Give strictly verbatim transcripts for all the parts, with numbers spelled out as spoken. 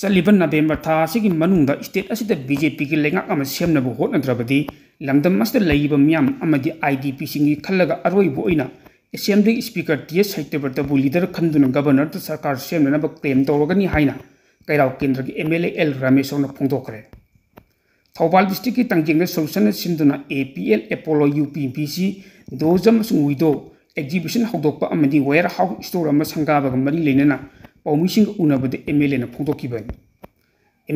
ꯆꯠꯂꯤꯕ ꯅꯕꯦꯝꯕꯔ ꯊꯥ ꯑꯁꯤꯒꯤ ꯃꯅꯨꯡꯗ state ꯑꯁꯤꯗ BJPꯒꯤ ꯂꯩꯉꯥꯛ ꯑꯃ ꯁꯦꯝꯅꯕ ꯍꯣꯠꯅꯗ꯭ꯔꯕꯗꯤ, ꯂꯝꯗꯝ ꯑꯁꯤꯗ ꯂꯩꯔꯤꯕ ꯃꯤꯌꯥꯝ ꯑꯃꯗꯤ IDPꯁꯤꯡꯒꯤ ꯈꯜꯂꯒ ꯑꯔꯣꯏꯕ ꯑꯣꯏꯅ Assembly Speaker T S ꯁꯇ꯭ꯌꯕ꯭ꯔꯇꯕꯨ leader ꯈꯟꯗꯨꯅ Governorꯗ ꯁꯔꯀꯥꯔ ꯁꯦꯝꯅꯅꯕ claim ꯇꯧꯔꯒꯅꯤ ꯍꯥꯏꯅ ꯀꯩꯔꯥꯎ ꯀꯦꯟꯗ꯭ꯔꯒꯤ MLA ꯑꯦꯜ ꯔꯥꯃꯦꯁꯣꯔꯅ ꯐꯣꯡꯗꯣꯛꯈ꯭ꯔꯦ꯫ ꯊꯧꯕꯥꯜ districtꯀꯤ ꯇꯥꯡꯖꯦꯡꯗ ꯁꯣꯂꯨꯁꯟꯅ ꯁꯤꯟꯗꯨꯅ APL Apollo UPBC Doors ꯑꯃꯁꯨꯡ Widow exhibition ꯍꯧꯗꯣꯛꯄ ꯑꯃꯗꯤ warehouse store ꯑꯃ ꯁꯪꯒꯥꯕꯒ ꯃꯔꯤ ꯂꯩꯅꯅ ꯄꯥꯎꯃꯤꯁꯤꯡꯒ ꯎꯅꯕꯗ MLAꯅ ꯐꯣꯡꯗꯣꯛꯈꯤꯕꯅꯤ꯫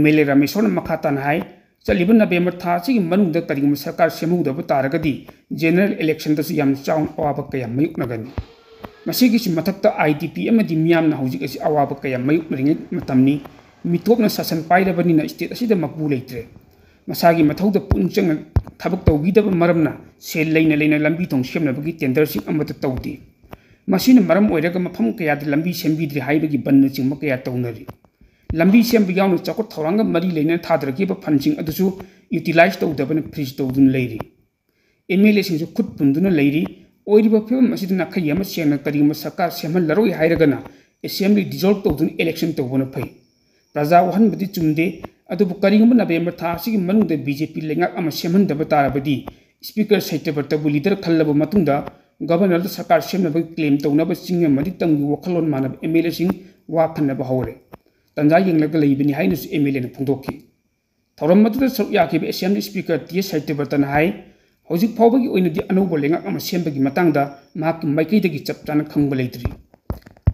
MLA ꯔꯥꯃꯦꯁꯣꯔꯅ ꯃꯈꯥ ꯇꯥꯅ ꯍꯥꯏ, ꯆꯠꯂꯤꯕ ꯅꯕꯦꯝꯕꯔ ꯊꯥ ꯑꯁꯤꯒꯤ ꯃꯅꯨꯡꯗ ꯀꯔꯤꯒꯨꯝꯕ ꯁꯔꯀꯥꯔ ꯁꯦꯝꯍꯧꯗꯕ ꯇꯥꯔꯒꯗꯤ general electionꯗꯁꯨ ꯌꯥꯝ ꯆꯥꯎꯅ ꯑꯋꯥꯕ ꯀꯌꯥ ꯃꯥꯌꯣꯛꯅꯒꯅꯤ꯫ ꯃꯁꯤꯒꯤꯁꯨ ꯃꯊꯛꯇ IDP ꯑꯃꯗꯤ ꯃꯤꯌꯥꯝꯅ ꯍꯧꯖꯤꯛ ꯑꯁꯤ ꯑꯋꯥꯕ ꯀꯌꯥ ꯃꯥꯌꯣꯛꯅꯔꯤꯉꯩ ꯃꯇꯝꯅꯤ꯫ ꯃꯤꯇꯣꯞꯅ ꯁꯥꯁꯟ ꯄꯥꯏꯔꯕꯅꯤꯅ state ꯑꯁꯤꯗ ꯃꯄꯨ ꯂꯩꯇ꯭ꯔꯦ꯫ ꯃꯁꯥꯒꯤ ꯃꯊꯧꯗ ꯄꯨꯛꯅꯤꯡ ꯆꯪꯅ ꯊꯕꯛ ꯇꯧꯕꯤꯗꯕ ꯃꯔꯝꯅ ꯁꯦꯜ ꯂꯩꯅ ꯂꯩꯅ ꯂꯝꯕꯤ ꯊꯣꯡ ꯁꯦꯝꯅꯕꯒꯤ tenderꯁꯤꯡ ꯑꯃꯠꯇ ꯇꯧꯗꯦ꯫ ꯃꯁꯤꯅ ꯃꯔꯝ ꯑꯣꯏꯔꯒ ꯃꯐꯝ ꯀꯌꯥꯗ ꯂꯝꯕꯤ ꯁꯦꯝꯕꯤꯗ꯭ꯔꯤ ꯍꯥꯏꯕꯒꯤ ꯕꯟꯅꯆꯤꯡꯕ ꯀꯌꯥ ꯇꯧꯅꯔꯤ꯫ ꯂꯝꯕꯤ ꯁꯦꯝꯕ ꯌꯥꯎꯅ ꯆꯥꯎꯈꯠ ꯊꯧꯔꯥꯡꯒ ꯃꯔꯤ ꯂꯩꯅꯅ ꯊꯥꯗꯔꯛꯈꯤꯕ fundꯁꯤꯡ ꯑꯗꯨꯁꯨ utilize ꯇꯧꯗꯕꯅ freeze ꯇꯧꯗꯨꯅ ꯂꯩꯔꯤ꯫ MLAꯁꯤꯡꯁꯨ ꯈꯨꯠ ꯄꯨꯟꯗꯨꯅ ꯂꯩꯔꯤ꯫ ꯑꯣꯏꯔꯤꯕ ꯐꯤꯕꯝ ꯑꯁꯤꯗ ꯅꯥꯈꯩ ꯑꯃ ꯁꯦꯡꯅ ꯀꯔꯤꯒꯨꯝꯕ ꯁꯔꯀꯥꯔ ꯁꯦꯝꯍꯜꯂꯔꯣꯏ ꯍꯥꯏꯔꯒꯅ Assembly dissolve ꯇꯧꯗꯨꯅ election ꯇꯧꯕꯅ ꯐꯩ꯫ ꯄ꯭ꯔꯖꯥ ꯋꯥꯍꯟꯕꯗꯤ ꯆꯨꯝꯗꯦ, ꯑꯗꯨꯕꯨ ꯀꯔꯤꯒꯨꯝꯕ ꯅꯕꯦꯝꯕꯔ ꯊꯥ ꯑꯁꯤꯒꯤ ꯃꯅꯨꯡꯗ BJP ꯂꯩꯉꯥꯛ ꯑꯃ ꯁꯦꯝꯍꯟꯗꯕ ꯇꯥꯔꯕꯗꯤ Speaker ꯁꯇ꯭ꯌꯕ꯭ꯔꯇꯕꯨ leader ꯈꯜꯂꯕ ꯃꯇꯨꯡꯗ Governorꯗ ꯁꯔꯀꯥꯔ ꯁꯦꯝꯅꯕꯒꯤ claim ꯇꯧꯅꯕ ꯆꯤꯡ ꯑꯃꯗꯤ ꯇꯝꯒꯤ ꯋꯥꯈꯜꯂꯣꯟ ꯃꯥꯟꯅꯕ MLAꯁꯤꯡ ꯋꯥ ꯈꯟꯅꯕ ꯍꯧꯔꯦ꯫ ꯇꯥꯟꯖꯥ ꯌꯦꯡꯂꯒ ꯂꯩꯕꯅꯤ ꯍꯥꯏꯅꯁꯨ MLAꯅ ꯐꯣꯡꯗꯣꯛꯈꯤ꯫ ꯊꯧꯔꯝ ꯑꯗꯨꯗ ꯁꯔꯨꯛ ꯌꯥꯈꯤꯕ Assembly Speaker T S ꯁꯇ꯭ꯌꯕ꯭ꯔꯇꯅ ꯍꯥꯏ, ꯍꯧꯖꯤꯛ ꯐꯥꯎꯕꯒꯤ ꯑꯣꯏꯅꯗꯤ ꯑꯅꯧꯕ ꯂꯩꯉꯥꯛ ꯑꯃ ꯁꯦꯝꯕꯒꯤ ꯃꯇꯥꯡꯗ ꯃꯍꯥꯛꯀꯤ ꯃꯥꯏꯀꯩꯗꯒꯤ ꯆꯞ ꯆꯥꯅ ꯈꯪꯕ ꯂꯩꯇ꯭ꯔꯤ꯫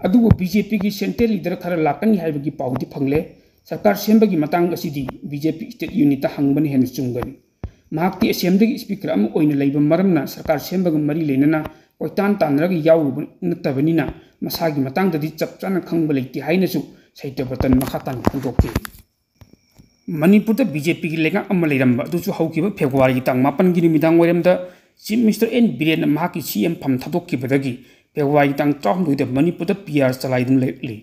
ꯑꯗꯨꯕꯨ BJPꯒꯤ central leader ꯈꯔ ꯂꯥꯛꯀꯅꯤ ꯍꯥꯏꯕꯒꯤ ꯄꯥꯎꯗꯤ ꯐꯪꯂꯦ꯫ ꯁꯔꯀꯥꯔ ꯁꯦꯝꯕꯒꯤ ꯃꯇꯥꯡ ꯑꯁꯤꯗꯤ BJP state unitꯇ ꯍꯪꯕꯅ ꯍꯦꯟꯅ ꯆꯨꯝꯒꯅꯤ꯫ ꯃꯍꯥꯛꯇꯤ Assemblyꯒꯤ Speaker ꯑꯃ ꯑꯣꯏꯅ ꯂꯩꯕ ꯃꯔꯝꯅ ꯁꯔꯀꯥꯔ ꯁꯦꯝꯕꯒ ꯃꯔꯤ ꯂꯩꯅꯅ ꯀꯣꯏꯇꯥꯟ ꯇꯥꯟꯅꯔꯒ ꯌꯥꯎꯔꯨꯕ ꯅꯠꯇꯕꯅꯤꯅ ꯃꯁꯥꯒꯤ ꯃꯇꯥꯡꯗꯗꯤ ꯆꯞ ꯆꯥꯅ ꯈꯪꯕ ꯂꯩꯇꯦ ꯍꯥꯏꯅꯁꯨ ꯁꯇ꯭ꯌꯕ꯭ꯔꯇꯅ ꯃꯈꯥ ꯇꯥꯅ ꯐꯣꯡꯗꯣꯛꯈꯤ꯫ ꯃꯅꯤꯄꯨꯔꯗ BJPꯒꯤ ꯂꯩꯉꯥꯛ ꯑꯃ ꯂꯩꯔꯝꯕ ꯑꯗꯨꯁꯨ ꯍꯧꯈꯤꯕ Februaryꯒꯤ ꯇꯥꯡ ꯃꯥꯄꯟꯒꯤ ꯅꯨꯃꯤꯗꯥꯡ ꯋꯥꯏꯔꯝꯗ Chief Minister ꯑꯦꯟ ꯕꯤꯔꯦꯟꯅ ꯃꯍꯥꯛꯀꯤ CM ꯐꯝ ꯊꯥꯗꯣꯛꯈꯤꯕꯗꯒꯤ Februaryꯒꯤ ꯇꯥꯡ ꯇꯔꯥꯍꯨꯝꯗꯣꯏꯗ ꯃꯅꯤꯄꯨꯔꯗ PR ꯆꯂꯥꯏꯗꯨꯅ ꯂꯩꯔꯛꯂꯤ꯫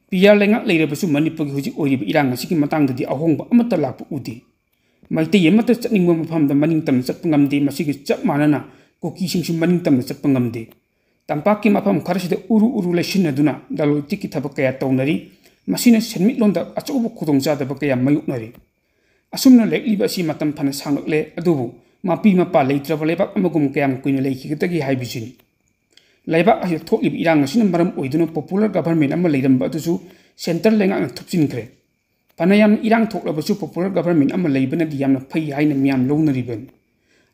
PR ꯂꯩꯉꯥꯛ ꯂꯩꯔꯕꯁꯨ ꯃꯅꯤꯄꯨꯔꯒꯤ ꯍꯧꯖꯤꯛ ꯑꯣꯏꯔꯤꯕ ꯏꯔꯥꯡ ꯑꯁꯤꯒꯤ ꯃꯇꯥꯡꯗꯗꯤ ꯑꯍꯣꯡꯕ ꯑꯃꯠꯇ ꯂꯥꯛꯄ ꯎꯗꯦ꯫ ꯃꯩꯇꯩ ꯑꯃꯠꯇ ꯆꯠꯅꯤꯡꯕ ꯃꯐꯝꯗ ꯃꯅꯤꯡ ꯇꯝꯅ ꯆꯠꯄ ꯉꯝꯗꯦ꯫ ꯃꯁꯤꯒ ꯆꯞ ꯃꯥꯟꯅꯅ ꯀꯨꯀꯤꯁꯤꯡꯁꯨ ꯃꯅꯤꯡ ꯇꯝꯅ ꯆꯠꯄ ꯉꯝꯗꯦ꯫ ꯇꯝꯄꯥꯛꯀꯤ ꯃꯐꯝ ꯈꯔꯁꯤꯗ ꯎꯔꯨ ꯎꯔꯨ ꯂꯩꯁꯤꯟꯅꯗꯨꯅ ꯂꯂꯣꯟ ꯏꯇꯤꯛꯀꯤ ꯊꯕꯛ ꯀꯌꯥ ꯇꯧꯅꯔꯤ꯫ ꯃꯁꯤꯅ ꯁꯦꯟꯃꯤꯠꯂꯣꯟꯗ ꯑꯆꯧꯕ ꯈꯨꯗꯣꯡꯆꯥꯗꯕ ꯀꯌꯥ ꯃꯥꯌꯣꯛꯅꯔꯤ꯫ ꯑꯁꯨꯝꯅ ꯂꯩꯔꯛꯂꯤꯕ ꯑꯁꯤ ꯃꯇꯝ ꯐꯅ ꯁꯥꯡꯂꯛꯂꯦ, ꯑꯗꯨꯕꯨ ꯃꯄꯤ ꯃꯄꯥ ꯂꯩꯇ꯭ꯔꯕ ꯂꯩꯕꯥꯛ ꯑꯃꯒꯨꯝ ꯀꯌꯥꯝ ꯀꯨꯏꯅ ꯂꯩꯈꯤꯒꯗꯒꯦ ꯍꯥꯏꯕꯁꯤꯅꯤ꯫ ꯂꯩꯕꯥꯛ ꯑꯁꯤꯗ ꯊꯣꯛꯂꯤꯕ ꯏꯔꯥꯡ ꯑꯁꯤꯅ ꯃꯔꯝ ꯑꯣꯏꯗꯨꯅ popular government ꯑꯃ ꯂꯩꯔꯝꯕ ꯑꯗꯨꯁꯨ centre ꯂꯩꯉꯥꯛꯅ ꯊꯨꯞꯆꯤꯟꯈ꯭ꯔꯦ꯫ ꯐꯅꯌꯥꯝꯅ ꯏꯔꯥꯡ ꯊꯣꯛꯂꯕꯁꯨ popular government ꯑꯃ ꯂꯩꯕꯅꯗꯤ ꯌꯥꯝꯅ ꯐꯩ ꯍꯥꯏꯅ ꯃꯤꯌꯥꯝ ꯂꯧꯅꯔꯤꯕꯅꯤ꯫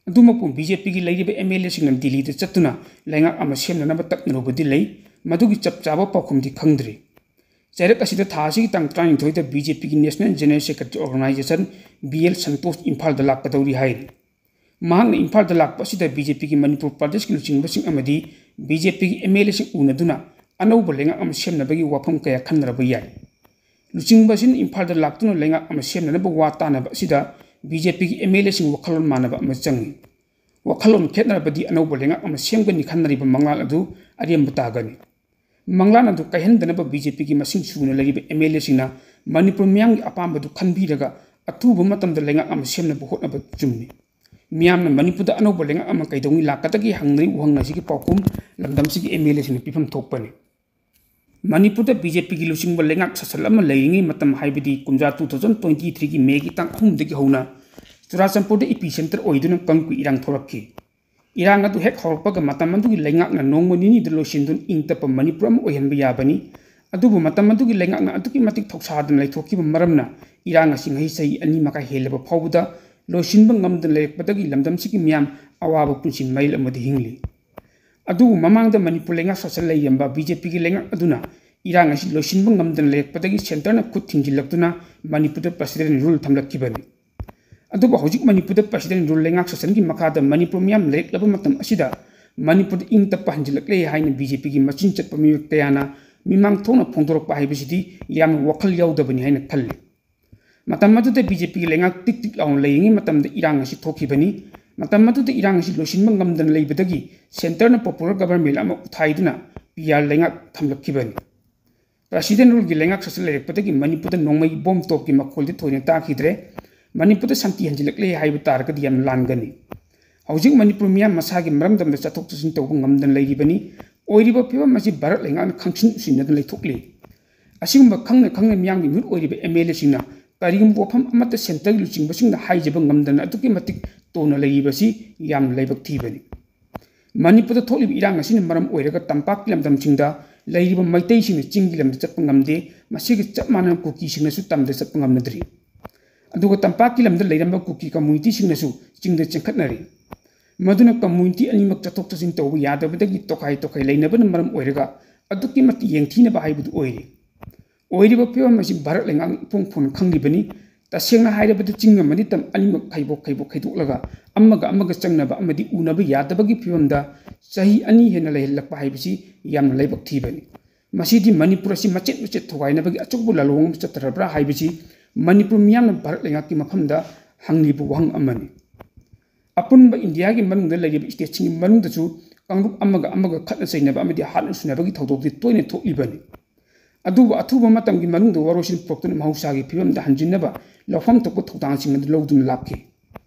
ꯑꯗꯨꯃꯛꯄꯨ BJPꯒꯤ ꯂꯩꯔꯤꯕ MLAꯁꯤꯡꯅ ꯗꯤꯜꯂꯤꯗ ꯆꯠꯇꯨꯅ ꯂꯩꯉꯥꯛ ꯑꯃ ꯁꯦꯝꯅꯅꯕ ꯇꯛꯅꯔꯨꯕꯗꯤ ꯂꯩ꯫ ꯃꯗꯨꯒꯤ ꯆꯞ ꯆꯥꯕ ꯄꯥꯎꯈꯨꯝꯗꯤ ꯈꯪꯗ꯭ꯔꯤ꯫ ꯆꯩꯔꯛ ꯑꯁꯤꯗ ꯊꯥ ꯑꯁꯤꯒꯤ ꯇꯥꯡ ꯇꯔꯥꯅꯤꯊꯣꯏꯗ BJPꯒꯤ National General Secretary Organisation B L Santosh ꯏꯝꯐꯥꯜꯗ ꯂꯥꯛꯀꯗꯧꯔꯤ ꯍꯥꯏꯔꯤ꯫ ꯃꯍꯥꯛꯅ ꯏꯝꯐꯥꯜꯗ ꯂꯥꯛꯄ ꯑꯁꯤꯗ BJPꯒꯤ ꯃꯅꯤꯄꯨꯔ ꯄ꯭ꯔꯗꯦꯁꯀꯤ ꯂꯨꯆꯤꯡꯕꯁꯤꯡ ꯑꯃꯗꯤ BJPꯒꯤ MLAꯁꯤꯡ ꯎꯅꯗꯨꯅ ꯑꯅꯧꯕ ꯂꯩꯉꯥꯛ ꯑꯃ ꯁꯦꯝꯅꯕꯒꯤ ꯋꯥꯐꯝ ꯀꯌꯥ ꯈꯟꯅꯔꯕ ꯌꯥꯏ꯫ ꯂꯨꯆꯤꯡꯕꯁꯤꯅ ꯏꯝꯐꯥꯜꯗ ꯂꯥꯛꯇꯨꯅ ꯂꯩꯉꯥꯛ ꯑꯃ ꯁꯦꯝꯅꯅꯕ ꯋꯥ ꯇꯥꯅꯕ ꯑꯁꯤꯗ BJPꯒꯤ MLAꯁꯤꯡ ꯋꯥꯈꯜꯂꯣꯟ ꯃꯥꯟꯅꯕ ꯑꯃ ꯆꯪꯏ꯫ ꯋꯥꯈꯜꯂꯣꯟ ꯈꯦꯠꯅꯔꯕꯗꯤ ꯑꯅꯧꯕ ꯂꯩꯉꯥꯛ ꯑꯃ ꯁꯦꯝꯒꯅꯤ ꯈꯟꯅꯔꯤꯕ ꯃꯪꯂꯥꯟ ꯑꯗꯨ ꯑꯔꯦꯝꯕ ꯇꯥꯒꯅꯤ꯫ ꯃꯪꯂꯥꯟ ꯑꯗꯨ ꯀꯥꯏꯍꯟꯗꯅꯕ BJPꯒꯤ ꯃꯁꯤꯡ ꯁꯨꯅ ꯂꯩꯔꯤꯕ MLAꯁꯤꯡꯅ ꯃꯅꯤꯄꯨꯔ ꯃꯤꯌꯥꯝꯒꯤ ꯑꯄꯥꯝꯕꯗꯨ ꯈꯟꯕꯤꯔꯒ ꯑꯊꯨꯕ ꯃꯇꯝꯗ ꯂꯩꯉꯥꯛ ꯑꯃ ꯁꯦꯝꯅꯕ ꯍꯣꯠꯅꯕ ꯆꯨꯝꯃꯤ꯫ ꯃꯤꯌꯥꯝꯅ ꯃꯅꯤꯄꯨꯔꯗ ꯑꯅꯧꯕ ꯂꯩꯉꯥꯛ ꯑꯃ ꯀꯩꯗꯧꯉꯩ ꯂꯥꯛꯀꯗꯒꯦ ꯍꯪꯅꯔꯤꯕ ꯋꯥꯍꯪ ꯑꯁꯤꯒꯤ ꯄꯥꯎꯈꯨꯝ ꯂꯝꯗꯝꯁꯤꯒꯤ MLAꯁꯤꯡꯅ ꯄꯤꯐꯝ ꯊꯣꯛꯄꯅꯤ꯫ ꯃꯅꯤꯄꯨꯔꯗ BJPꯒꯤ ꯂꯨꯆꯤꯡꯕ ꯂꯩꯉꯥꯛ ꯁꯥꯁꯟ ꯑꯃ ꯂꯩꯔꯤꯉꯩ ꯃꯇꯝ, ꯍꯥꯏꯕꯗꯤ ꯀꯨꯝꯖꯥ two thousand twenty threeꯒꯤ Mayꯒꯤ ꯇꯥꯡ ꯑꯍꯨꯝꯗꯒꯤ ꯍꯧꯅ ꯆꯨꯔꯥꯆꯥꯟꯄꯨꯔꯗ epicentre ꯑꯣꯏꯗꯨꯅ ꯀꯥꯡꯂꯨꯞꯀꯤ ꯏꯔꯥꯡ ꯊꯣꯛꯂꯛꯈꯤ꯫ ꯏꯔꯥꯡ ꯑꯗꯨ ꯍꯦꯛ ꯍꯧꯔꯛꯄꯒ ꯃꯇꯝ ꯑꯗꯨꯒꯤ ꯂꯩꯉꯥꯛꯅ ꯅꯣꯡꯃ ꯅꯤꯅꯤꯗ ꯂꯣꯏꯁꯤꯟꯗꯨꯅ ꯏꯪ ꯇꯞꯄ ꯃꯅꯤꯄꯨꯔ ꯑꯃ ꯑꯣꯏꯍꯟꯕ ꯌꯥꯕꯅꯤ꯫ ꯑꯗꯨꯕꯨ ꯃꯇꯝ ꯑꯗꯨꯒꯤ ꯂꯩꯉꯥꯛꯅ ꯑꯗꯨꯛꯀꯤ ꯃꯇꯤꯛ ꯊꯧꯁꯥꯗꯅ ꯂꯩꯊꯣꯛꯈꯤꯕ ꯃꯔꯝꯅ ꯏꯔꯥꯡ ꯑꯁꯤ ꯉꯁꯤ ꯆꯍꯤ ꯑꯅꯤ ꯃꯈꯥꯏ ꯍꯦꯜꯂꯕ ꯐꯥꯎꯕꯗ ꯂꯣꯏꯁꯤꯟꯕ ꯉꯝꯗꯅ ꯂꯩꯔꯛꯄꯗꯒꯤ ꯂꯝꯗꯝꯁꯤꯒꯤ ꯃꯤꯌꯥꯝ ꯑꯋꯥꯕ ꯄꯨꯟꯁꯤ ꯃꯔꯦꯜ ꯑꯃꯗ ꯍꯤꯡꯂꯤ꯫ ꯑꯗꯨꯕꯨ ꯃꯃꯥꯡꯗ ꯃꯅꯤꯄꯨꯔ ꯂꯩꯉꯥꯛ ꯁꯥꯁꯟ ꯂꯩꯔꯝꯕ BJPꯒꯤ ꯂꯩꯉꯥꯛ ꯑꯗꯨꯅ ꯏꯔꯥꯡ ꯑꯁꯤ ꯂꯣꯏꯁꯤꯟꯕ ꯉꯝꯗꯅ ꯂꯩꯔꯛꯄꯗꯒꯤ centreꯅ ꯈꯨꯠ ꯊꯤꯡꯖꯤꯜꯂꯛꯇꯨꯅ ꯃꯅꯤꯄꯨꯔꯗ President Rule ꯊꯝꯂꯛꯈꯤꯕꯅꯤ꯫ ꯑꯗꯨꯕꯨ ꯍꯧꯖꯤꯛ ꯃꯅꯤꯄꯨꯔꯗ President Rule ꯂꯩꯉꯥꯛ ꯁꯥꯁꯟꯒꯤ ꯃꯈꯥꯗ ꯃꯅꯤꯄꯨꯔ ꯃꯤꯌꯥꯝ ꯂꯩꯔꯛꯂꯕ ꯃꯇꯝ ꯑꯁꯤꯗ ꯃꯅꯤꯄꯨꯔꯗ ꯏꯪ ꯇꯞꯄ ꯍꯟꯖꯤꯜꯂꯛꯂꯦ ꯍꯥꯏꯅ BJPꯒꯤ ꯃꯆꯤꯟ ꯆꯠꯄ ꯃꯤꯑꯣꯏ ꯀꯌꯥꯅ ꯃꯤꯃꯥꯡ ꯊꯣꯛꯅ ꯐꯣꯡꯗꯣꯔꯛꯄ ꯍꯥꯏꯕꯁꯤꯗꯤ ꯌꯥꯝꯅ ꯋꯥꯈꯜ ꯌꯥꯎꯗꯕꯅꯤ ꯍꯥꯏꯅ ꯈꯜꯂꯤ꯫ ꯃꯇꯝ ꯑꯗꯨꯗ BJPꯒꯤ ꯂꯩꯉꯥꯛ ꯇꯤꯛ ꯇꯤꯛ ꯂꯥꯎꯅ ꯂꯩꯔꯤꯉꯩ ꯃꯇꯝꯗ ꯏꯔꯥꯡ ꯑꯁꯤ ꯊꯣꯛꯈꯤꯕꯅꯤ꯫ ꯃꯇꯝ ꯑꯗꯨꯗ ꯏꯔꯥꯡ ꯑꯁꯤ ꯂꯣꯏꯁꯤꯟꯕ ꯉꯝꯗꯅ ꯂꯩꯕꯗꯒꯤ centreꯅ popular government ꯑꯃ ꯎꯊꯥꯏꯗꯨꯅ PR ꯂꯩꯉꯥꯛ ꯊꯝꯂꯛꯈꯤꯕꯅꯤ꯫ President Ruleꯒꯤ ꯂꯩꯉꯥꯛ ꯁꯥꯁꯟ ꯂꯩꯔꯛꯄꯗꯒꯤ ꯃꯅꯤꯄꯨꯔꯗ ꯅꯣꯡꯃꯩ ꯕꯣꯝ ꯇꯣꯞꯀꯤ ꯃꯈꯣꯜꯗꯤ ꯊꯣꯏꯅ ꯇꯥꯈꯤꯗ꯭ꯔꯦ꯫ ꯃꯅꯤꯄꯨꯔꯗ ꯁꯥꯟꯇꯤ ꯍꯟꯖꯤꯜꯂꯛꯂꯦ ꯍꯥꯏꯕ ꯇꯥꯔꯒꯗꯤ ꯌꯥꯝꯅ ꯂꯥꯟꯒꯅꯤ꯫ ꯍꯧꯖꯤꯛ ꯃꯅꯤꯄꯨꯔ ꯃꯤꯌꯥꯝ ꯃꯁꯥꯒꯤ ꯃꯔꯝꯗꯝꯗ ꯆꯠꯊꯣꯛ ꯆꯠꯁꯤꯟ ꯇꯧꯕ ꯉꯝꯗꯅ ꯂꯩꯔꯤꯕꯅꯤ꯫ ꯑꯣꯏꯔꯤꯕ ꯐꯤꯕꯝ ꯑꯁꯤ ꯚꯥꯔꯠ ꯂꯩꯉꯥꯛꯅ ꯈꯪꯁꯤꯟ ꯎꯁꯤꯟꯅꯗꯨꯅ ꯂꯩꯊꯣꯛꯂꯤ꯫ ꯑꯁꯤꯒꯨꯝꯕ ꯈꯪꯅ ꯈꯪꯅ ꯃꯤꯌꯥꯝꯒꯤ ꯃꯤꯍꯨꯠ ꯑꯣꯏꯔꯤꯕ ꯑꯦꯝ ꯑꯦꯜ ꯑꯦꯁꯤꯡꯅ ꯀꯔꯤꯒꯨꯝꯕ ꯋꯥꯐꯝ ꯑꯃꯠꯇ ꯁꯦꯟꯇꯔꯒꯤ ꯂꯨꯆꯤꯡꯕꯁꯤꯡꯗ ꯍꯥꯏꯖꯕ ꯉꯝꯗꯅ ꯑꯗꯨꯛꯀꯤ ꯃꯇꯤꯛ ꯇꯣꯟꯅ ꯂꯩꯔꯤꯕꯁꯤ ꯌꯥꯝꯅ ꯂꯥꯏꯕꯛ ꯊꯤꯕꯅꯤ꯫ ꯃꯅꯤꯄꯨꯔꯗ ꯊꯣꯛꯂꯤꯕ ꯏꯔꯥꯡ ꯑꯁꯤꯅ ꯃꯔꯝ ꯑꯣꯏꯔꯒ ꯇꯝꯄꯥꯛꯀꯤ ꯂꯝꯗꯝꯁꯤꯡꯗ ꯂꯩꯔꯤꯕ ꯃꯩꯇꯩꯁꯤꯡꯅ ꯆꯤꯡꯒꯤ ꯂꯝꯗ ꯆꯠꯄ ꯉꯝꯗꯦ꯫ ꯃꯁꯤꯒ ꯆꯞ ꯃꯥꯟꯅꯅ ꯀꯨꯀꯤꯁꯤꯡꯅꯁꯨ ꯇꯝꯗ ꯆꯠꯄ ꯉꯝꯅꯗ꯭ꯔꯤ꯫ ꯑꯗꯨꯒ ꯇꯝꯄꯥꯛꯀꯤ ꯂꯝꯗ ꯂꯩꯔꯝꯕ ꯀꯨꯀꯤ ꯀꯝꯃ꯭ꯌꯨꯅꯤꯇꯤꯁꯤꯡꯅꯁꯨ ꯆꯤꯡꯗ ꯆꯦꯟꯈꯠꯅꯔꯤ꯫ ꯃꯗꯨꯅ ꯀꯝꯃ꯭ꯌꯨꯅꯤꯇꯤ ꯑꯅꯤꯃꯛ ꯆꯠꯊꯣꯛ ꯆꯠꯁꯤꯟ ꯇꯧꯕ ꯌꯥꯗꯕꯗꯒꯤ ꯇꯣꯈꯥꯏ ꯇꯣꯈꯥꯏ ꯂꯩꯅꯕꯅ ꯃꯔꯝ ꯑꯣꯏꯔꯒ ꯑꯗꯨꯛꯀꯤ ꯃꯇꯤꯛ ꯌꯦꯡꯊꯤꯅꯕ ꯍꯥꯏꯕꯗꯨ ꯑꯣꯏꯔꯤ꯫ ꯑꯣꯏꯔꯤꯕ ꯐꯤꯕꯝ ꯑꯁꯤ ꯚꯥꯔꯠ ꯂꯩꯉꯥꯛꯅ ꯏꯐꯣꯡ ꯐꯣꯡꯅ ꯈꯪꯂꯤꯕꯅꯤ꯫ ꯇꯁꯦꯡꯅ ꯍꯥꯏꯔꯕꯗ ꯆꯤꯡ ꯑꯃꯗꯤ ꯇꯝ ꯑꯅꯤꯃꯛ ꯈꯥꯏꯗꯣꯛ ꯈꯥꯏꯗꯣꯛ ꯈꯥꯏꯗꯣꯛꯂꯒ ꯑꯃꯒ ꯑꯃꯒ ꯆꯪꯅꯕ ꯑꯃꯗꯤ ꯎꯅꯕ ꯌꯥꯗꯕꯒꯤ ꯐꯤꯕꯝꯗ ꯆꯍꯤ ꯑꯅꯤ ꯍꯦꯟꯅ ꯂꯩꯍꯜꯂꯛꯄ ꯍꯥꯏꯕꯁꯤ ꯌꯥꯝꯅ ꯂꯥꯏꯕꯛ ꯊꯤꯕꯅꯤ꯫ ꯃꯁꯤꯗꯤ ꯃꯅꯤꯄꯨꯔ ꯑꯁꯤ ꯃꯆꯦꯠ ꯃꯆꯦꯠ ꯊꯨꯒꯥꯏꯅꯕꯒꯤ ꯑꯆꯧꯕ ꯂꯥꯂꯣꯡ ꯑꯃ ꯆꯠꯇꯔꯕ꯭ꯔꯥ ꯍꯥꯏꯕꯁꯤ ꯃꯅꯤꯄꯨꯔ ꯃꯤꯌꯥꯝꯅ ꯚꯥꯔꯠ ꯂꯩꯉꯥꯛꯀꯤ ꯃꯐꯝꯗ ꯍꯪꯂꯤꯕ ꯋꯥꯍꯪ ꯑꯃꯅꯤ꯫ ꯑꯄꯨꯟꯕ ꯏꯟꯗꯤꯌꯥꯒꯤ ꯃꯅꯨꯡꯗ ꯂꯩꯔꯤꯕ ꯁ꯭ꯇꯦꯠꯁꯤꯡꯒꯤ ꯃꯅꯨꯡꯗꯁꯨ ꯀꯥꯡꯂꯨꯞ ꯑꯃꯒ ꯑꯃꯒ ꯈꯠꯅ ꯆꯩꯅꯕ ꯑꯃꯗꯤ ꯍꯥꯠꯅ ꯁꯨꯅꯕꯒꯤ ꯊꯧꯗꯣꯛꯇꯤ ꯇꯣꯏꯅ ꯊꯣꯛꯂꯤꯕꯅꯤ꯫ ꯑꯗꯨꯕꯨ ꯑꯊꯨꯕ ꯃꯇꯝꯒꯤ ꯃꯅꯨꯡꯗ ꯋꯥꯔꯣꯏꯁꯤꯟ ꯄꯨꯔꯛꯇꯨꯅ ꯃꯍꯧꯁꯥꯒꯤ ꯐꯤꯕꯝꯗ ꯍꯟꯖꯤꯟꯅꯕ ꯂꯧꯐꯝ ꯊꯣꯛꯄ ꯊꯧꯗꯥꯡꯁꯤꯡ ꯑꯗꯨ ꯂꯧꯗꯨꯅ ꯂꯥꯛꯈꯤ꯫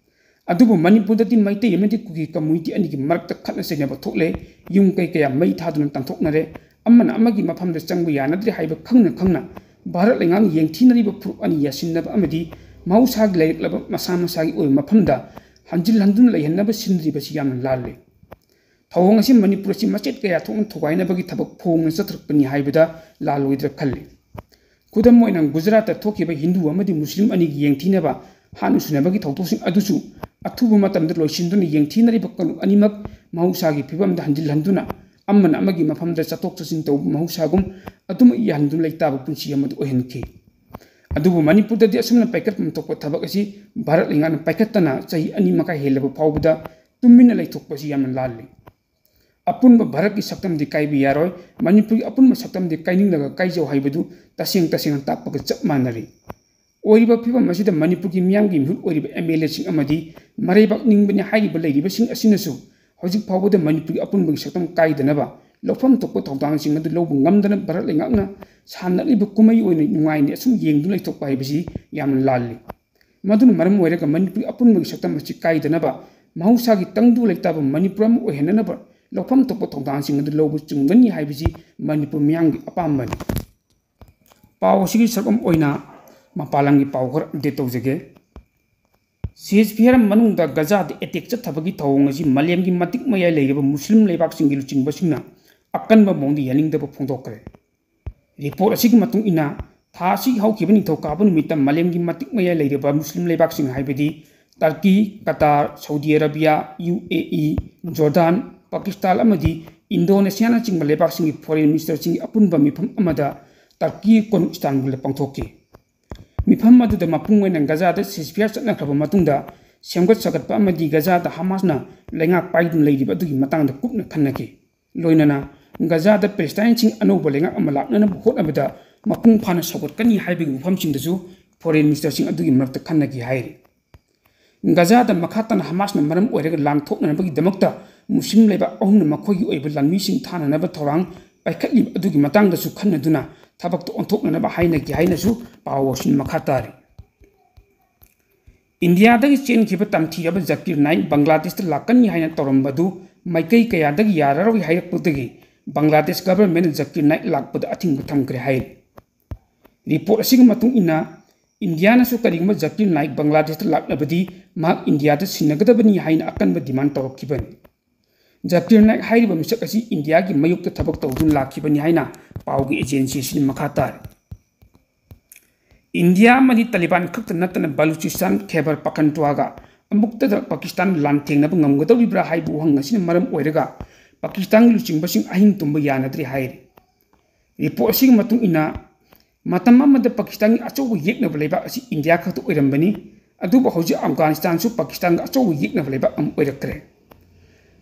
ꯑꯗꯨꯕꯨ ꯃꯅꯤꯄꯨꯔꯗꯗꯤ ꯃꯩꯇꯩ ꯑꯃꯗꯤ ꯀꯨꯀꯤ ꯀꯝꯃ꯭ꯌꯨꯅꯤꯇꯤ ꯑꯅꯤꯒꯤ ꯃꯔꯛꯇ ꯈꯠꯅ ꯆꯩꯅꯕ ꯊꯣꯛꯂꯦ, ꯌꯨꯝ ꯀꯩ ꯀꯌꯥ ꯃꯩ ꯊꯥꯗꯨꯅ ꯇꯥꯟꯊꯣꯛꯅꯔꯦ, ꯑꯃꯅ ꯑꯃꯒꯤ ꯃꯐꯝꯗ ꯆꯪꯕ ꯌꯥꯅꯗ꯭ꯔꯦ ꯍꯥꯏꯕ ꯈꯪꯅ ꯈꯪꯅ ꯚꯥꯔꯠ ꯂꯩꯉꯥꯛꯅ ꯌꯦꯡꯊꯤꯅꯔꯤꯕ ꯐꯨꯔꯨꯞ ꯑꯅꯤ ꯌꯥꯁꯤꯟꯅꯕ ꯑꯃꯗꯤ ꯃꯍꯧꯁꯥꯒꯤ ꯂꯩꯔꯛꯂꯕ ꯃꯁꯥ ꯃꯁꯥꯒꯤ ꯑꯣꯏꯕ ꯃꯐꯝꯗ ꯍꯟꯖꯤꯜ ꯍꯟꯗꯨꯅ ꯂꯩꯍꯟꯅꯕ ꯁꯤꯟꯗ꯭ꯔꯤꯕꯁꯤ ꯌꯥꯝꯅ ꯂꯥꯜꯂꯤ꯫ ꯊꯧꯑꯣꯡ ꯑꯁꯤ ꯃꯅꯤꯄꯨꯔ ꯑꯁꯤ ꯃꯆꯦꯠ ꯀꯌꯥ ꯊꯣꯛꯅ ꯊꯨꯒꯥꯏꯅꯕꯒꯤ ꯊꯕꯛ ꯐꯣꯡꯅ ꯆꯠꯊꯔꯛꯄꯅꯤ ꯍꯥꯏꯕꯗ ꯂꯥꯜꯂꯣꯏꯗ꯭ꯔꯥ ꯈꯜꯂꯤ꯫ ꯈꯨꯗꯝ ꯑꯣꯏꯅ ꯒꯨꯖꯔꯥꯠꯇ ꯊꯣꯛꯈꯤꯕ ꯍꯤꯟꯗꯨ ꯑꯃꯗꯤ ꯃꯨꯁꯂꯤꯝ ꯑꯅꯤꯒꯤ ꯌꯦꯡꯊꯤꯅꯕ, ꯍꯥꯠꯅ ꯁꯨꯅꯕꯒꯤ ꯊꯧꯗꯣꯛꯁꯤꯡ ꯑꯗꯨꯁꯨ ꯑꯊꯨꯕ ꯃꯇꯝꯗ ꯂꯣꯏꯁꯤꯟꯗꯨꯅ ꯌꯦꯡꯊꯤꯅꯔꯤꯕ ꯀꯥꯡꯂꯨꯞ ꯑꯅꯤꯃꯛ ꯃꯍꯧꯁꯥꯒꯤ ꯐꯤꯕꯝꯗ ꯍꯟꯖꯤꯜꯍꯟꯗꯨꯅ ꯑꯃꯅ ꯑꯃꯒꯤ ꯃꯐꯝꯗ ꯆꯠꯊꯣꯛ ꯆꯠꯁꯤꯟ ꯇꯧꯕ ꯃꯍꯧꯁꯥꯒꯨꯝ ꯑꯗꯨꯃꯛ ꯌꯥꯍꯟꯗꯨꯅ ꯂꯩꯇꯥꯕ ꯄꯨꯟꯁꯤ ꯑꯃꯗꯨ ꯑꯣꯏꯍꯟꯈꯤ꯫ ꯑꯗꯨꯕꯨ ꯃꯅꯤꯄꯨꯔꯗꯗꯤ ꯑꯁꯨꯝꯅ ꯄꯥꯏꯈꯠꯐꯝ ꯊꯣꯛꯄ ꯊꯕꯛ ꯑꯁꯤ ꯚꯥꯔꯠ ꯂꯩꯉꯥꯛꯅ ꯄꯥꯏꯈꯠꯇꯅ ꯆꯍꯤ ꯑꯅꯤ ꯃꯈꯥꯏ ꯍꯦꯜꯂꯕ ꯐꯥꯎꯕꯗ ꯇꯨꯃꯤꯟꯅ ꯂꯩꯊꯣꯛꯄ ꯑꯁꯤ ꯌꯥꯝꯅ ꯂꯥꯜꯂꯤ꯫ ꯑꯄꯨꯟꯕ ꯚꯥꯔꯠꯀꯤ ꯁꯛꯇꯝꯗꯤ ꯀꯥꯏꯕ ꯌꯥꯔꯣꯏ꯫ ꯃꯅꯤꯄꯨꯔꯒꯤ ꯑꯄꯨꯟꯕ ꯁꯛꯇꯝꯗꯤ ꯀꯥꯏꯅꯤꯡꯂꯒ ꯀꯥꯏꯖꯧ ꯍꯥꯏꯕꯗꯨ ꯇꯁꯦꯡ ꯇꯁꯦꯡꯅ ꯇꯥꯛꯄꯒ ꯆꯞ ꯃꯥꯟꯅꯔꯤ꯫ ꯑꯣꯏꯔꯤꯕ ꯐꯤꯕꯝ ꯑꯁꯤꯗ ꯃꯅꯤꯄꯨꯔꯒꯤ ꯃꯤꯌꯥꯝꯒꯤ ꯃꯤꯍꯨꯠ ꯑꯣꯏꯔꯤꯕ ꯑꯦꯝ ꯑꯦꯜ ꯑꯦꯁꯤꯡ ꯑꯃꯗꯤ ꯃꯔꯩꯕꯥꯛ ꯅꯤꯡꯕꯅꯤ ꯍꯥꯏꯔꯤꯕ ꯂꯩꯔꯤꯕꯁꯤꯡ ꯑꯁꯤꯅꯁꯨ ꯍꯧꯖꯤꯛ ꯐꯥꯎꯕꯗ ꯃꯅꯤꯄꯨꯔꯒꯤ ꯑꯄꯨꯟꯕꯒꯤ ꯁꯛꯇꯝ ꯀꯥꯏꯗꯅꯕ ꯂꯧꯐꯝ ꯊꯣꯛꯄ ꯊꯧꯗꯥꯡꯁꯤꯡ ꯑꯗꯨ ꯂꯧꯕ ꯉꯝꯗꯅ ꯚꯥꯔꯠ ꯂꯩꯉꯥꯛꯅ ꯁꯥꯟꯅꯔꯤꯕ ꯀꯨꯝꯍꯩ ꯑꯣꯏꯅ ꯅꯨꯡꯉꯥꯏꯅ ꯑꯁꯨꯝ ꯌꯦꯡꯗꯨꯅ ꯂꯩꯊꯣꯛꯄ ꯍꯥꯏꯕꯁꯤ ꯌꯥꯝꯅ ꯂꯥꯜꯂꯤ꯫ ꯃꯗꯨꯅ ꯃꯔꯝ ꯑꯣꯏꯔꯒ ꯃꯅꯤꯄꯨꯔꯒꯤ ꯑꯄꯨꯟꯕꯒꯤ ꯁꯛꯇꯝ ꯑꯁꯤ ꯀꯥꯏꯗꯅꯕ, ꯃꯍꯧꯁꯥꯒꯤ ꯇꯪꯗꯨ ꯂꯩꯇꯥꯕ ꯃꯅꯤꯄꯨꯔ ꯑꯃ ꯑꯣꯏꯍꯟꯅꯅꯕ ꯂꯧꯐꯝ ꯊꯣꯛꯄ ꯊꯧꯗꯥꯡꯁꯤꯡ ꯑꯗꯨ ꯂꯧꯕ ꯆꯨꯝꯒꯅꯤ ꯍꯥꯏꯕꯁꯤ ꯃꯅꯤꯄꯨꯔ ꯃꯤꯌꯥꯝꯒꯤ ꯑꯄꯥꯝꯕꯅꯤ꯫ ꯄꯥꯎ ꯑꯁꯤꯒꯤ ꯁꯔꯨꯛ ꯑꯃ ꯑꯣꯏꯅ ꯃꯄꯥꯟ ꯂꯝꯒꯤ ꯄꯥꯎ ꯈꯔ ꯑꯞꯗꯦꯠ ꯇꯧꯖꯒꯦ꯫ ꯁꯤꯖꯐꯤꯌꯔ ꯃꯅꯨꯡꯗ ꯒꯖꯥꯗ ꯑꯦꯇꯦꯛ ꯆꯠꯊꯕꯒꯤ ꯊꯧꯑꯣꯡ ꯑꯁꯤ ꯃꯥꯂꯦꯝꯒꯤ ꯃꯇꯤꯛ ꯃꯌꯥꯏ ꯂꯩꯔꯕ ꯃꯨꯁꯂꯤꯝ ꯂꯩꯕꯥꯛꯁꯤꯡꯒꯤ ꯂꯨꯆꯤꯡꯕꯁꯤꯡꯅ ꯑꯀꯟꯕ ꯃꯑꯣꯡꯗ ꯌꯥꯅꯤꯡꯗꯕ ꯐꯣꯡꯗꯣꯛꯈ꯭ꯔꯦ꯫ ꯔꯤꯄꯣꯔꯠ ꯑꯁꯤꯒꯤ ꯃꯇꯨꯡ ꯏꯟꯅ, ꯊꯥ ꯑꯁꯤꯒꯤ ꯍꯧꯈꯤꯕ ꯅꯤꯡꯊꯧꯀꯥꯕ ꯅꯨꯃꯤꯠꯇ ꯃꯥꯂꯦꯝꯒꯤ ꯃꯇꯤꯛ ꯃꯌꯥꯏ ꯂꯩꯔꯕ ꯃꯨꯁꯂꯤꯝ ꯂꯩꯕꯥꯛꯁꯤꯡ, ꯍꯥꯏꯕꯗꯤ Turkey, Qatar, Saudi Arabia, U A E, Jordan, Pakistan ꯑꯃꯗꯤ ꯏꯟꯗꯣꯅꯦꯁꯤꯌꯥꯅꯆꯤꯡꯕ ꯂꯩꯕꯥꯛꯁꯤꯡꯒꯤ ꯐꯣꯔꯦꯟ ꯃꯤꯅꯤꯁꯇꯔꯁꯤꯡꯒꯤ ꯑꯄꯨꯟꯕ ꯃꯤꯐꯝ ꯑꯃꯗ ꯇꯔꯀꯤ ꯀꯣꯟ ꯏꯁꯇꯥꯟꯕꯨꯜꯗ ꯄꯥꯡꯊꯣꯛꯈꯤ꯫ ꯃꯤꯐꯝ ꯑꯗꯨꯗ ꯃꯄꯨꯡ ꯑꯣꯏꯅ ꯒꯖꯥꯗ ꯁꯤꯖꯐꯤꯌꯔ ꯆꯠꯅꯈ꯭ꯔꯕ ꯃꯇꯨꯡꯗ ꯁꯦꯝꯒꯠ ꯁꯥꯒꯠꯄ ꯑꯃꯗꯤ ꯒꯖꯥꯗ ꯍꯃꯥꯁꯅ ꯂꯩꯉꯥꯛ ꯄꯥꯏꯗꯨꯅ ꯂꯩꯔꯤꯕ ꯑꯗꯨꯒꯤ ꯃꯇꯥꯡꯗ ꯀꯨꯞꯅ ꯈꯟꯅꯈꯤ꯫ ꯂꯣꯏꯅꯅ ꯒꯖꯥꯗ ꯄꯦꯂꯦꯁꯇꯥꯏꯟꯁꯤꯡ ꯑꯅꯧꯕ ꯂꯩꯉꯥꯛ ꯑꯃ ꯂꯥꯛꯅꯅꯕ ꯍꯣꯠꯅꯕꯗ ꯃꯄꯨꯡ ꯐꯥꯅ ꯁꯧꯒꯠꯀꯅꯤ ꯍꯥꯏꯕꯒꯤ ꯋꯥꯐꯝꯁꯤꯡꯗꯁꯨ ꯐꯣꯔꯦꯟ ꯃꯤꯅꯤꯁꯇꯔꯁꯤꯡ ꯑꯗꯨꯒꯤ ꯃꯔꯛꯇ ꯈꯟꯅꯈꯤ ꯍꯥꯏꯔꯤ꯫ ꯒꯖꯥꯗ ꯃꯈꯥ ꯇꯥꯅ ꯍꯃꯥꯁꯅ ꯃꯔꯝ ꯑꯣꯏꯔꯒ ꯂꯥꯟ ꯊꯣꯛꯅꯅꯕꯒꯤꯗꯃꯛꯇ ꯃꯨꯁꯂꯤꯝ ꯂꯩꯕꯥꯛ ꯑꯍꯨꯝꯅ ꯃꯈꯣꯏꯒꯤ ꯑꯣꯏꯕ ꯂꯥꯟꯃꯤꯁꯤꯡ ꯊꯥꯅꯅꯕ ꯊꯧꯔꯥꯡ ꯄꯥꯏꯈꯠꯂꯤꯕ ꯑꯗꯨꯒꯤ ꯃꯇꯥꯡꯗꯁꯨ ꯈꯟꯅꯗꯨꯅ ꯊꯕꯛꯇ ꯑꯣꯟꯊꯣꯛꯅꯅꯕ ꯍꯥꯏꯅꯈꯤ ꯍꯥꯏꯅꯁꯨ ꯄꯥꯎ ꯑꯁꯤꯅ ꯃꯈꯥ ꯇꯥꯔꯤ꯫ ꯏꯟꯗꯤꯌꯥꯗꯒꯤ ꯆꯦꯟꯈꯤꯕ ꯇꯝꯊꯤꯔꯕ ꯖꯀꯤꯔ ꯅꯥꯏꯛ ꯕꯪꯒ꯭ꯂꯥꯗꯦꯁꯇ ꯂꯥꯛꯀꯅꯤ ꯍꯥꯏꯅ ꯇꯧꯔꯝꯕꯗꯨ ꯃꯥꯏꯀꯩ ꯀꯌꯥꯗꯒꯤ ꯌꯥꯔꯔꯣꯏ ꯍꯥꯏꯔꯛꯄꯗꯒꯤ ꯕꯪꯒ꯭ꯂꯥꯗꯦꯁ ꯒꯚꯔꯟꯃꯦꯟꯠꯅ ꯖꯀꯤꯔ ꯅꯥꯏꯛ ꯂꯥꯛꯄꯗ ꯑꯊꯤꯡꯕ ꯊꯝꯈ꯭ꯔꯦ ꯍꯥꯏꯔꯤ꯫ ꯔꯤꯄꯣꯔꯠ ꯑꯁꯤꯒꯤ ꯃꯇꯨꯡ ꯏꯟꯅ, ꯏꯟꯗꯤꯌꯥꯅꯁꯨ ꯀꯔꯤꯒꯨꯝꯕ ꯖꯀꯤꯔ ꯅꯥꯏꯛ ꯕꯪꯒ꯭ꯂꯥꯗꯦꯁꯇ ꯂꯥꯛꯂꯕꯗꯤ ꯃꯍꯥꯛ ꯏꯟꯗꯤꯌꯥꯗ ꯁꯤꯟꯅꯒꯗꯕꯅꯤ ꯍꯥꯏꯅ ꯑꯀꯟꯕ ꯗꯤꯃꯥꯟ ꯇꯧꯔꯛꯈꯤꯕꯅꯤ꯫ ꯖꯀꯤꯔ ꯅꯥꯏꯛ ꯍꯥꯏꯔꯤꯕ ꯃꯤꯁꯛ ꯑꯁꯤ ꯏꯟꯗꯤꯌꯥꯒꯤ ꯃꯥꯌꯣꯛꯇ ꯊꯕꯛ ꯇꯧꯗꯨꯅ ꯂꯥꯛꯈꯤꯕꯅꯤ ꯍꯥꯏꯅ ꯄꯥꯎꯒꯤ ꯑꯦꯖꯦꯟꯁꯤ ꯑꯁꯤꯅ ꯃꯈꯥ ꯇꯥꯔꯤ꯫ ꯏꯟꯗꯤꯌꯥ ꯑꯃꯗꯤ ꯇꯥꯂꯤꯕꯥꯟ ꯈꯛꯇ ꯅꯠꯇꯅ ꯕꯂꯨꯆꯤꯁꯇꯥꯟ, ꯈꯦꯕꯔ ꯄꯈꯟꯇ꯭ꯋꯥꯒ ꯑꯃꯨꯛꯇꯗ ꯄꯥꯀꯤꯁꯇꯥꯟ ꯂꯥꯟꯊꯦꯡꯅꯕ ꯉꯝꯒꯗꯧꯔꯤꯕ꯭ꯔꯥ ꯍꯥꯏꯕ ꯋꯥꯍꯪ ꯑꯁꯤꯅ ꯃꯔꯝ ꯑꯣꯏꯔꯒ ꯄꯥꯀꯤꯁꯇꯥꯟꯒꯤ ꯂꯨꯆꯤꯡꯕꯁꯤꯡ ꯑꯍꯤꯡ ꯇꯨꯝꯕ ꯌꯥꯅꯗ꯭ꯔꯦ ꯍꯥꯏꯔꯤ꯫ ꯔꯤꯄꯣꯔꯠ ꯑꯁꯤꯒꯤ ꯃꯇꯨꯡ ꯏꯟꯅ, ꯃꯇꯝ ꯑꯃꯗ ꯄꯥꯀꯤꯁꯇꯥꯟꯒꯤ ꯑꯆꯧꯕ ꯌꯦꯛꯅꯕ ꯂꯩꯕꯥꯛ ꯑꯁꯤ ꯏꯟꯗꯤꯌꯥ ꯈꯛꯇ ꯑꯣꯏꯔꯝꯕꯅꯤ, ꯑꯗꯨꯕꯨ ꯍꯧꯖꯤꯛ ꯑꯐꯒꯥꯅꯤꯁꯇꯥꯟꯁꯨ ꯄꯥꯀꯤꯁꯇꯥꯟꯒ ꯑꯆꯧꯕ ꯌꯦꯛꯅꯕ ꯂꯩꯕꯥꯛ ꯑꯃ ꯑꯣꯏꯔꯛꯈ꯭ꯔꯦ꯫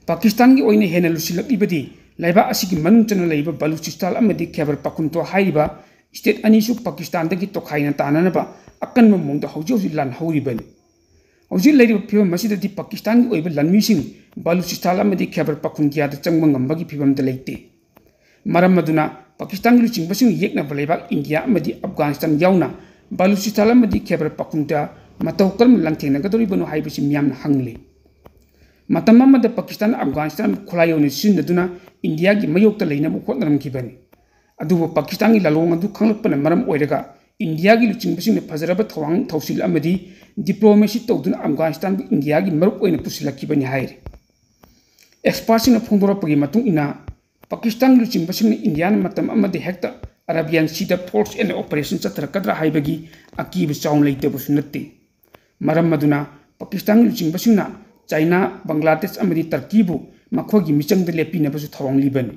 ꯄꯥꯀꯤꯁꯇꯥꯟꯒꯤ ꯑꯣꯏꯅ ꯍꯦꯟꯅ ꯂꯨꯁꯤꯜꯂꯛꯂꯤꯕꯗꯤ ꯂꯩꯕꯥꯛ ꯑꯁꯤꯒꯤ ꯃꯅꯨꯡ ꯆꯟꯅ ꯂꯩꯔꯤꯕ ꯕꯂꯨꯆꯤꯁꯇꯥꯟ ꯑꯃꯗꯤ ꯈꯦꯕꯔ ꯄꯈꯨꯟꯇ꯭ꯋꯥ ꯍꯥꯏꯔꯤꯕ ꯁ꯭ꯇꯦꯠ ꯑꯅꯤꯁꯨ ꯄꯥꯀꯤꯁꯇꯥꯟꯗꯒꯤ ꯇꯣꯈꯥꯏꯅ ꯇꯥꯅꯅꯕ ꯑꯀꯟꯕ ꯃꯑꯣꯡꯗ ꯍꯧꯖꯤꯛ ꯍꯧꯖꯤꯛ ꯂꯥꯟꯍꯧꯔꯤꯕꯅꯤ꯫ ꯍꯧꯖꯤꯛ ꯂꯩꯔꯤꯕ ꯐꯤꯕꯝ ꯑꯁꯤꯗꯗꯤ ꯄꯥꯀꯤꯁꯇꯥꯟꯒꯤ ꯑꯣꯏꯕ ꯂꯥꯟꯃꯤꯁꯤꯡ ꯕꯂꯨꯆꯤꯁꯇꯥꯟ ꯑꯃꯗꯤ ꯈꯦꯕꯔ ꯄꯈꯨꯟꯇ꯭ꯋꯥꯗ ꯆꯪꯕ ꯉꯝꯕꯒꯤ ꯐꯤꯕꯝꯗ ꯂꯩꯇꯦ꯫ ꯃꯔꯝ ꯑꯗꯨꯅ ꯄꯥꯀꯤꯁꯇꯥꯟꯒꯤ ꯂꯨꯆꯤꯡꯕꯁꯤꯡꯅ ꯌꯦꯛꯅꯕ ꯂꯩꯕꯥꯛ ꯏꯟꯗꯤꯌꯥ ꯑꯃꯗꯤ ꯑꯐꯒꯥꯅꯤꯁꯇꯥꯟ ꯌꯥꯎꯅ ꯕꯂꯨꯆꯤꯁꯇꯥꯟ ꯑꯃꯗꯤ ꯈꯦꯕꯔ ꯄꯈꯨꯟꯇ꯭ꯋꯥ ꯃꯇꯧ ꯀꯔꯝꯅ ꯂꯥꯟꯊꯦꯡꯅꯒꯗꯧꯔꯤꯕꯅꯣ ꯍꯥꯏꯕꯁꯤ ꯃꯤꯌꯥꯝꯅ ꯍꯪꯂꯤ꯫ ꯃꯇꯝ ꯑꯃꯗ ꯄꯥꯀꯤꯁꯇꯥꯟ ꯑꯐꯒꯥꯅꯤꯁꯇꯥꯟꯕꯨ ꯈꯨꯠꯂꯥꯏ ꯑꯣꯏꯅ ꯁꯤꯖꯤꯟꯅꯗꯨꯅ ꯏꯟꯗꯤꯌꯥꯒꯤ ꯃꯥꯌꯣꯛꯇ ꯂꯩꯅꯕ ꯍꯣꯠꯅꯔꯝꯈꯤꯕꯅꯤ꯫ ꯑꯗꯨꯕꯨ ꯄꯥꯀꯤꯁꯇꯥꯟꯒꯤ ꯂꯥꯂꯣꯡ ꯑꯗꯨ ꯈꯪꯂꯛꯄꯅ ꯃꯔꯝ ꯑꯣꯏꯔꯒ ꯏꯟꯗꯤꯌꯥꯒꯤ ꯂꯨꯆꯤꯡꯕꯁꯤꯡꯅ ꯐꯖꯔꯕ ꯊꯧꯔꯥꯡ ꯊꯧꯁꯤꯜ ꯑꯃꯗꯤ diplomacy ꯇꯧꯗꯨꯅ ꯑꯐꯒꯥꯅꯤꯁꯇꯥꯟꯕꯨ ꯏꯟꯗꯤꯌꯥꯒꯤ ꯃꯔꯨꯞ ꯑꯣꯏꯅ ꯄꯨꯁꯤꯜꯂꯛꯈꯤꯕꯅꯤ ꯍꯥꯏꯔꯤ꯫ Expertꯁꯤꯡꯅ ꯐꯣꯡꯗꯣꯔꯛꯄꯒꯤ ꯃꯇꯨꯡ ꯏꯟꯅ, ꯄꯥꯀꯤꯁꯇꯥꯟꯒꯤ ꯂꯨꯆꯤꯡꯕꯁꯤꯡꯅ ꯏꯟꯗꯤꯌꯥꯅ ꯃꯇꯝ ꯑꯃꯗ ꯍꯦꯛꯇ Arabian Seaꯗ force and operation ꯆꯠꯊꯔꯛꯀꯗ꯭ꯔꯥ ꯍꯥꯏꯕꯒꯤ ꯑꯀꯤꯕ ꯆꯥꯎꯅ ꯂꯩꯇꯕꯁꯨ ꯅꯠꯇꯦ꯫ ꯃꯔꯝ ꯑꯗꯨꯅ ꯄꯥꯀꯤꯁꯇꯥꯟꯒꯤ ꯂꯨꯆꯤꯡꯕꯁꯤꯡꯅ ꯆꯥꯏꯅꯥ, ꯕꯪꯒ꯭ꯂꯥꯗꯦꯁ ꯑꯃꯗꯤ ꯇꯔꯀꯤꯕꯨ ꯃꯈꯣꯏꯒꯤ ꯃꯤꯆꯪꯗ ꯂꯦꯞꯄꯤꯅꯕꯁꯨ ꯊꯧꯔꯥꯡꯂꯤꯕꯅꯤ꯫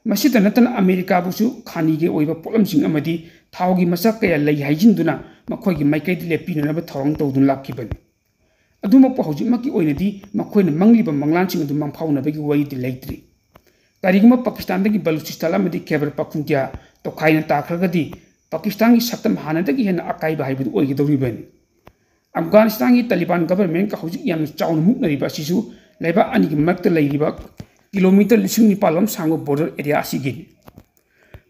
ꯃꯁꯤꯇ ꯅꯠꯇꯅ ꯑꯃꯦꯔꯤꯀꯥꯕꯨꯁꯨ ꯈꯥꯅꯤꯒꯤ ꯑꯣꯏꯕ ꯄꯣꯠꯂꯝꯁꯤꯡ ꯑꯃꯗꯤ ꯊꯥꯎꯒꯤ ꯃꯆꯥꯛ ꯀꯌꯥ ꯂꯩ ꯍꯥꯏꯖꯤꯟꯗꯨꯅ ꯃꯈꯣꯏꯒꯤ ꯃꯥꯏꯀꯩꯗ ꯂꯦꯞꯄꯤꯅꯅꯕ ꯊꯧꯔꯥꯡ ꯇꯧꯗꯨꯅ ꯂꯥꯛꯈꯤꯕꯅꯤ꯫ ꯑꯗꯨꯃꯛꯄꯨ ꯍꯧꯖꯤꯛꯃꯛꯀꯤ ꯑꯣꯏꯅꯗꯤ ꯃꯈꯣꯏꯅ ꯃꯪꯂꯤꯕ ꯃꯪꯂꯥꯟꯁꯤꯡ ꯑꯗꯨ ꯃꯪꯐꯥꯎꯅꯕꯒꯤ ꯋꯥꯔꯤꯗꯤ ꯂꯩꯇ꯭ꯔꯤ꯫ ꯀꯔꯤꯒꯨꯝꯕ ꯄꯥꯀꯤꯁꯇꯥꯟꯗꯒꯤ ꯕꯂꯨꯆꯤꯁꯇꯥꯟ ꯑꯃꯗꯤ ꯈꯦꯕꯔ ꯄꯈꯨꯟꯇꯤꯌꯥ ꯇꯣꯈꯥꯏꯅ ꯇꯥꯈ꯭ꯔꯒꯗꯤ ꯄꯥꯀꯤꯁꯇꯥꯟꯒꯤ ꯁꯛꯇꯝ ꯍꯥꯟꯅꯗꯒꯤ ꯍꯦꯟꯅ ꯑꯀꯥꯏꯕ ꯍꯥꯏꯕꯗꯨ ꯑꯣꯏꯒꯗꯧꯔꯤꯕꯅꯤ꯫ ꯑꯐꯒꯥꯅꯤꯁꯇꯥꯟꯒꯤ ꯇꯥꯂꯤꯕꯥꯟ governmentꯀ ꯍꯧꯖꯤꯛ ꯌꯥꯝꯅ ꯆꯥꯎꯅ ꯃꯨꯛꯅꯔꯤꯕ ꯑꯁꯤꯁꯨ ꯂꯩꯕꯥꯛ ꯑꯅꯤꯒꯤ ꯃꯔꯛꯇ ꯂꯩꯔꯤꯕ kilometre ꯂꯤꯁꯤꯡ ꯅꯤꯄꯥꯜ ꯂꯣꯝ ꯁꯥꯡꯕ border area ꯑꯁꯤꯒꯤꯅꯤ꯫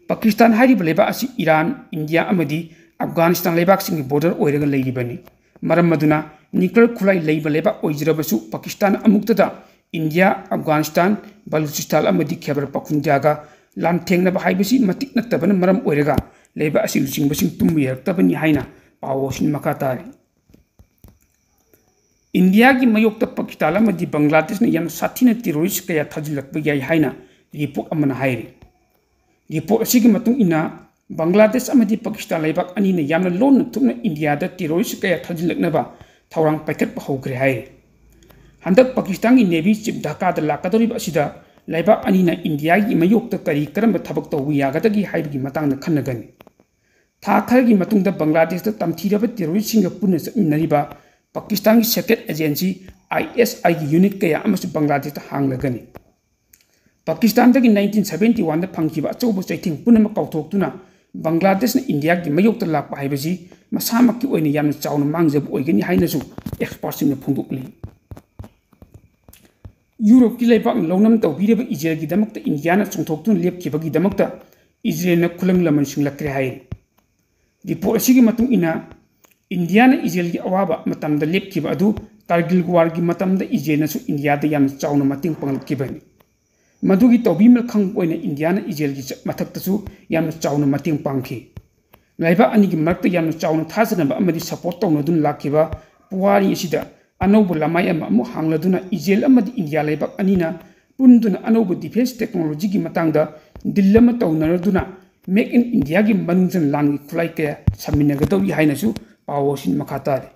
ꯄꯥꯀꯤꯁꯇꯥꯟ ꯍꯥꯏꯔꯤꯕ ꯂꯩꯕꯥꯛ ꯑꯁꯤ ꯏꯔꯥꯟ, ꯏꯟꯗꯤꯌꯥ ꯑꯃꯗꯤ ꯑꯐꯒꯥꯅꯤꯁꯇꯥꯟ ꯂꯩꯕꯥꯛꯁꯤꯡꯒꯤ border ꯑꯣꯏꯔꯒ ꯂꯩꯔꯤꯕꯅꯤ꯫ ꯃꯔꯝ ꯑꯗꯨꯅ nuclear ꯈꯨꯠꯂꯥꯏ ꯂꯩꯕ ꯂꯩꯕꯥꯛ ꯑꯣꯏꯖꯔꯕꯁꯨ ꯄꯥꯀꯤꯁꯇꯥꯟ ꯑꯃꯨꯛꯇꯗ ꯏꯟꯗꯤꯌꯥ, ꯑꯐꯒꯥꯅꯤꯁꯇꯥꯟ, ꯕꯂꯨꯆꯤꯁꯇꯥꯟ ꯑꯃꯗꯤ ꯈꯦꯕꯔ ꯄꯈꯨꯟꯇꯤꯌꯥꯒ ꯂꯥꯟꯊꯦꯡꯅꯕ ꯍꯥꯏꯕꯁꯤ ꯃꯇꯤꯛ ꯅꯠꯇꯕꯅ ꯃꯔꯝ ꯑꯣꯏꯔꯒ ꯂꯩꯕꯥꯛ ꯑꯁꯤ ꯂꯨꯆꯤꯡꯕꯁꯤꯡ ꯇꯨꯝꯕ ꯌꯥꯔꯛꯇꯕꯅꯤ ꯍꯥꯏꯅ ꯄꯥꯎ ꯑꯁꯤꯅ ꯃꯈꯥ ꯇꯥꯔꯤ꯫ ꯏꯟꯗꯤꯌꯥꯒꯤ ꯃꯥꯌꯣꯛꯇ ꯄꯥꯀꯤꯁꯇꯥꯟ ꯑꯃꯗꯤ ꯕꯪꯒ꯭ꯂꯥꯗꯦꯁꯅ ꯌꯥꯝꯅ ꯁꯥꯊꯤꯅ terrorist ꯀꯌꯥ ꯊꯥꯖꯤꯜꯂꯛꯄ ꯌꯥꯏ ꯍꯥꯏꯅ report ꯑꯃꯅ ꯍꯥꯏꯔꯤ꯫ Report ꯑꯁꯤꯒꯤ ꯃꯇꯨꯡ ꯏꯟꯅ, ꯕꯪꯒ꯭ꯂꯥꯗꯦꯁ ꯑꯃꯗꯤ ꯄꯥꯀꯤꯁꯇꯥꯟ ꯂꯩꯕꯥꯛ ꯑꯅꯤꯅ ꯌꯥꯝꯅ ꯂꯣꯟꯅ ꯊꯨꯞꯅ ꯏꯟꯗꯤꯌꯥꯗ terrorist ꯀꯌꯥ ꯊꯥꯖꯤꯜꯂꯛꯅꯕ ꯊꯧꯔꯥꯡ ꯄꯥꯏꯈꯠꯄ ꯍꯧꯈ꯭ꯔꯦ ꯍꯥꯏꯔꯤ꯫ ꯍꯟꯗꯛ ꯄꯥꯀꯤꯁꯇꯥꯟꯒꯤ Navy chief ꯙꯥꯀꯥꯗ ꯂꯥꯛꯀꯗꯧꯔꯤꯕ ꯑꯁꯤꯗ ꯂꯩꯕꯥꯛ ꯑꯅꯤꯅ ꯏꯟꯗꯤꯌꯥꯒꯤ ꯃꯥꯌꯣꯛꯇ ꯀꯔꯤ ꯀꯔꯝꯕ ꯊꯕꯛ ꯇꯧꯕ ꯌꯥꯒꯗꯒꯦ ꯍꯥꯏꯕꯒꯤ ꯃꯇꯥꯡꯗ ꯈꯟꯅꯒꯅꯤ꯫ ꯊꯥ ꯈꯔꯒꯤ ꯃꯇꯨꯡꯗ ꯕꯪꯒ꯭ꯂꯥꯗꯦꯁꯇ ꯇꯝꯊꯤꯔꯕ terroristꯁꯤꯡꯒ ꯄꯨꯟꯅ ꯆꯠꯃꯤꯟꯅꯔꯤꯕ ꯄꯥꯀꯤꯁꯇꯥꯟꯒꯤ secret agency ISIꯒꯤ unit ꯀꯌꯥ ꯑꯃꯁꯨ ꯕꯪꯒ꯭ꯂꯥꯗꯦꯁꯇ ꯍꯥꯡꯂꯒꯅꯤ꯫ ꯄꯥꯀꯤꯁꯇꯥꯟꯗꯒꯤ nineteen seventy oneꯗ ꯐꯪꯈꯤꯕ ꯑꯆꯧꯕ ꯆꯩꯊꯦꯡ ꯄꯨꯝꯅꯃꯛ ꯀꯥꯎꯊꯣꯛꯇꯨꯅ ꯕꯪꯒ꯭ꯂꯥꯗꯦꯁꯅ ꯏꯟꯗꯤꯌꯥꯒꯤ ꯃꯥꯌꯣꯛꯇ ꯂꯥꯛꯄ ꯍꯥꯏꯕꯁꯤ ꯃꯁꯥꯃꯛꯀꯤ ꯑꯣꯏꯅ ꯌꯥꯝꯅ ꯆꯥꯎꯅ ꯃꯥꯡꯖꯕ ꯑꯣꯏꯒꯅꯤ ꯍꯥꯏꯅꯁꯨ expertꯁꯤꯡꯅ ꯐꯣꯡꯗꯣꯛꯂꯤ꯫ ꯌꯨꯔꯣꯞꯀꯤ ꯂꯩꯕꯥꯛꯅ ꯂꯧꯅꯝ ꯇꯧꯕꯤꯔꯤꯕ ꯏꯖꯔꯦꯜꯒꯤꯗꯃꯛꯇ ꯏꯟꯗꯤꯌꯥꯅ ꯆꯣꯡꯊꯣꯛꯇꯨꯅ ꯂꯦꯞꯈꯤꯕꯒꯤ ꯗꯃꯛꯇ ꯏꯖꯔꯦꯜꯅ ꯈꯨꯂꯪ ꯂꯃꯟꯁꯤꯡꯂꯛꯈ꯭ꯔꯦ ꯍꯥꯏꯔꯤ꯫ Report ꯑꯁꯤꯒꯤ ꯃꯇꯨꯡ ꯏꯟꯅ, ꯏꯟꯗꯤꯌꯥꯅ ꯏꯖꯔꯦꯜꯒꯤ ꯑꯋꯥꯕ ꯃꯇꯝꯗ ꯂꯦꯞꯈꯤꯕ ꯑꯗꯨ ꯀꯥꯔꯒꯤꯜ warꯒꯤ ꯃꯇꯝꯗ ꯏꯖꯔꯦꯜꯅꯁꯨ ꯏꯟꯗꯤꯌꯥꯗ ꯌꯥꯝꯅ ꯆꯥꯎꯅ ꯃꯇꯦꯡ ꯄꯥꯡꯂꯛꯈꯤꯕꯅꯤ꯫ ꯃꯗꯨꯒꯤ ꯇꯧꯕꯤꯃꯜ ꯈꯪꯕ ꯑꯣꯏꯅ ꯏꯟꯗꯤꯌꯥꯅ ꯏꯖꯔꯦꯜꯒꯤ ꯆ-, ꯃꯊꯛꯇꯁꯨ ꯌꯥꯝꯅ ꯆꯥꯎꯅ ꯃꯇꯦꯡ ꯄꯥꯡꯈꯤ꯫ ꯂꯩꯕꯥꯛ ꯑꯅꯤꯒꯤ ꯃꯔꯛꯇ ꯌꯥꯝꯅ ꯆꯥꯎꯅ ꯊꯥꯖꯅꯕ ꯑꯃꯗꯤ support ꯇꯧꯅꯗꯨꯅ ꯂꯥꯛꯈꯤꯕ ꯄꯨꯋꯥꯔꯤ ꯑꯁꯤꯗ ꯑꯅꯧꯕ ꯂꯃꯥꯏ ꯑꯃ ꯑꯃꯨꯛ ꯍꯥꯡꯂꯗꯨꯅ ꯏꯖꯔꯦꯜ ꯑꯃꯗꯤ ꯏꯟꯗꯤꯌꯥ ꯂꯩꯕꯥꯛ ꯑꯅꯤꯅ ꯄꯨꯟꯗꯨꯅ ꯑꯅꯧꯕ defence technologyꯒꯤ ꯃꯇꯥꯡꯗ deal ꯑꯃ ꯇꯧꯅꯔꯗꯨꯅ Make in Indiaꯒꯤ ꯃꯅꯨꯡ ꯆꯟ ꯂꯥꯟꯒꯤ ꯈꯨꯠꯂꯥꯏ ꯀꯌꯥ ꯁꯝꯃꯤꯟꯅꯒꯗꯧꯔꯤ ꯍꯥꯏꯅꯁꯨ ꯄꯥꯎ ꯑꯁꯤꯅ ꯃꯈꯥ ꯇꯥꯔꯤ꯫